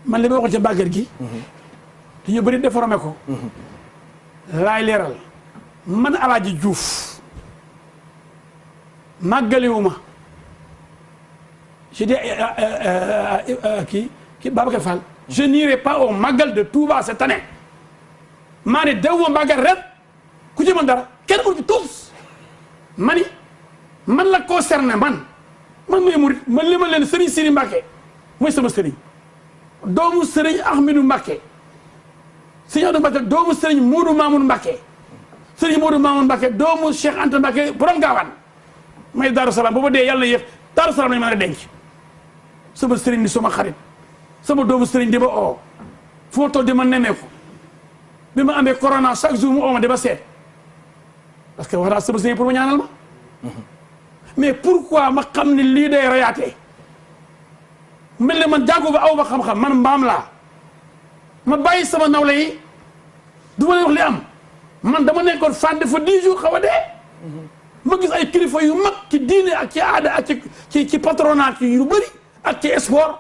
man li ma waxoon ca bàggat gi te ñu bëri déformé ko laay leeral man Alaaji Diouf màggaliwuma je dis kii Babacar Fall je n'irai pas au màggal de Touba cette année maa ne dewuma màggal ren ku ci mën dara kenn mënu ci tous mani man la concerné man muy murit man li ma leen Serigne Sidi Mbacké mooy sama Serigne doomu Serigne Ahmedou Mbacké Serigne Ahmedou Mbacké doomu Serigne Modou Mamoun Mbacké Serigne Modou Mamoun Mbacké doomu Cheikh Anta Mbacké borom gaawaan may Daaru Salaam booba dee yàlla na yéex Daaru Salaam lañu mën a denc sama Serigne di sama xarit sama doomu Serigne di ma oo fu ma toog di ma nemmeeku bi ma amee corona chaque jour mu oo ma di ma seet parce que wax naa sama Serigne pour ma ñaanal ma mais pourquoi ma xam ne lii day rayaatee mel ne man jàngu ba aw ba xam-xam man mbaam laa ma bàyyi sama nawle yi du ma leen wax li am man dama nekkoon fan dafa 10 jours xaw a dee ma gis ay kilifa yu mag ci diine ak ci aada ak ci patronat yu bëri ak ci sport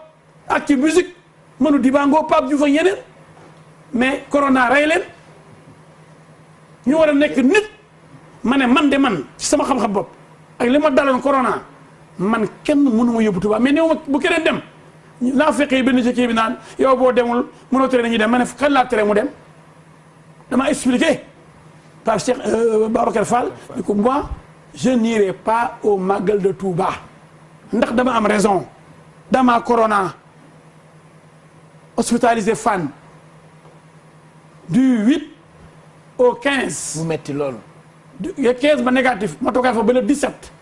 ak ci musique mënu dibango Pape Diouf ak yeneen mais corona rey leen ñu war a nekk nit ma ne man de man ci sama xam-xam bopp ak li ma daloon corona man kenn mënu ma yóbbu Tuubaa mais néew ma bu keneen dem naa fekkee benn ci kii bi naan yow boo demul mënoo tere nañuy dem ma ne kan laa tere mu dem dama expliqué par Cheikh Babacar Fall ni ko moi je n'irai pas au Magal de Touba ndax dama am raison dama corona hospitalisé Fann du 8 au 15. mu metti loolu. du 15 ba négatif ma toogaat fa ba le 17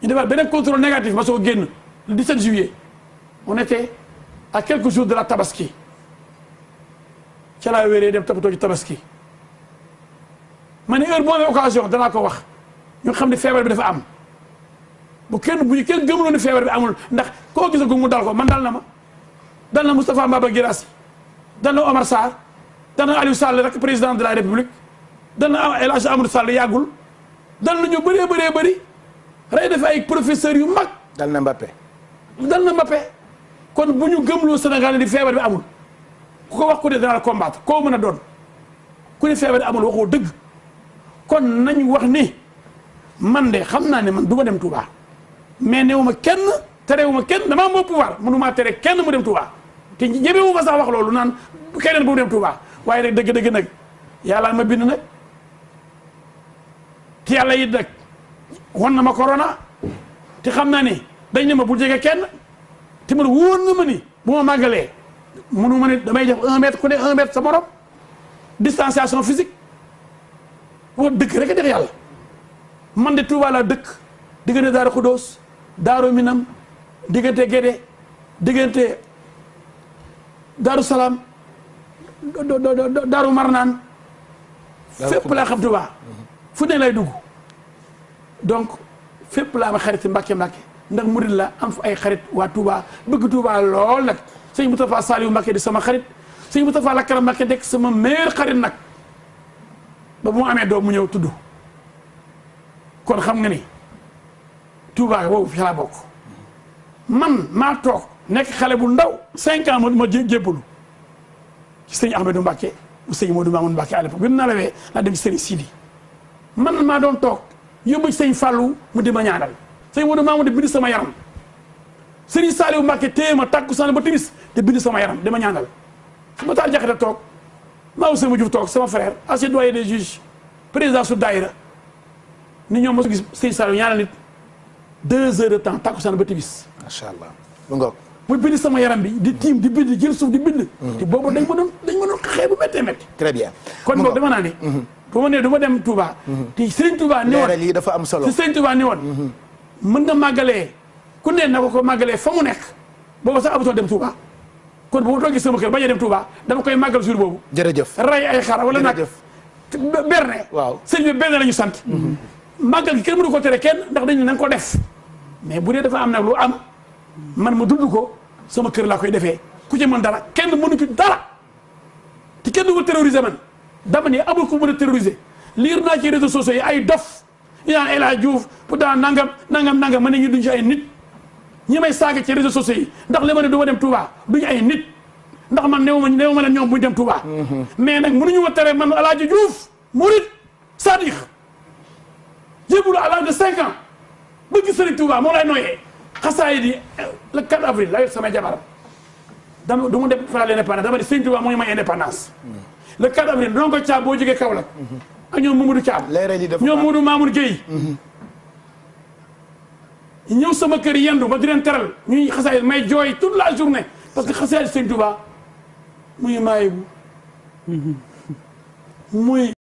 ñu defaat beneen contrôle négatif ma soog a génn le 17 juillet on était à quelques jours de la tabaski ca laa wéree dem toppatoo ci tabaski ma ne heure boo amee occasion danaa ko wax ñu xam ne feebar bi dafa am bu ñu kenn gëmuloon ne feebar bi amul ndax koo gis mu dal ko man dal na ma dal na Moustapha Mbaba Guirassy dal na Omar Sarr dal na Aliou Sall rek président de la République dal na El Hadj Amadou Sall yàggul dal na ñu bëree bëri rey dafa ay professeurs yu mag. dal na Mbappé. dal na Mbappé kon bu ñu gëmloo Sénégal di feebar bi amul ku ko wax ku ne dana la combattre koo mën a doon ku ne feebar bi amul waxoo dëgg kon nañ wax ni man de xam naa ne man du ma dem Touba mais néew ma kenn terewuma kenn damaa moo pouvoir mënumaa tere kenn mu dem Touba te ñemewu ma sax wax loolu naan keneen bu mu dem Touba waaye nag dëgg-dëgg nag yàlla ma bind nag te yàlla it nag won na ma corona te xam naa ni dañ ne ma bu jege kenn te man wóor na ma ni bu ma màggalee mënu ma ne damay def 1 mètre ku ne 1 mètre sa morom distanciation physique wax dëkk rek a def yàlla man de Touba laa dëkk diggante Daaru Xudóos Daaru Minam diggante Gédé diggante Daaru Salaam Daaru Marnaan fépp laa xam Touba fu ne lay dugg donc fépp laa ma xarit Mbàkke ndax murid la am fa ay xarit waa Touba bëgg Touba lool nag sëñ Moustapha Saliou Mbàkke di sama xarit sëñ Moustapha Lakram Mbàkke nekk sama meilleur xarit nag ba mu amee doom mu ñëw tudd kon xam nga ni Touba boobu fi laa bokk man maa toog nekk xale bu ndaw 5 ans ma jébbalu ci sëñ Ahmedou Mbàkke mu sëñ Modou Mamoun Mbàkke à l'époque bi mu nalawee laa dem ci sëñ Sidi man maa doon toog yóbbu ci sëñ Fallou mu di ma ñaanal sëñ Modou Mamoun di bind sama yaram sëñ Saliou Mbàkke téye ma takkusaan ba timis di bind sama yaram di ma ñaanal su ma taal jaxate toog maa Ousseynou Diouf toog sama frère ancien doyen des juges président su daayira ni ñoom mosu gis sëñ Saliou ñaanal nit 2 heures de temps takkusaan ba timis macha allah mu ngoog muy bind sama yaram bi di tiim di bind jël suuf di bind te boobu dañ ma doon xëy bu méttee métti très bien kon boog dama naa ni bu ma nee du ma dem Touba te Sëriñ Touba ni woon leeral yi dafa am solo si Sëriñ Touba ni woon mën nga màggalee ku ne na ko màggalee fa mu nekk boobu sax amutoon dem Touba kon bu ma toogee sama kër bañ a dem Touba dama koy màggal jour boobu jërëjëf ray ay xar wala nag berne waaw sëñ bi berne la ñu sant màggal gi kenn mënu ko tere kenn ndax dañu na nga ko def mais bu dee dafa am nag lu am man ma dund ko sama kër laa koy defee ku ci mën dara kenn mënu ci dara te kenn du ko terroriser man dama ne amul ko mën a terroriser liir naa ci réseaux sociaux yi ay dof yu naan El Hadj Diouf pour dans nangam ma ne ñu duñ ci ay nit ñi may saaga ci réseaux sociaux yi ndax li ma ne du ma dem Touba duñu ay nit ndax man néew ma leen ñoom buñu dem Touba. mais nag mënuñu ma tere man El Hadj Diouf murid sadiq jébbalu à l'âge de 5 ans bëgg Serigne Touba moo lay nooyee xasaay di le 4 avril la yor sama jabar dama du ma def fa l'indépendance dama di Serigne Touba moo ñu may indépendance. le 4 avril donc ko Thiam boo jógee Kaolack. ak ñoom Mamadou Thiam. ñoom Mamadou Mamour Gueye. ñëw sama kër yendu ba di leen teral ñuy xasaay may jooy toute la journée parce que xasaay Serigne Touba muy maayi bu muy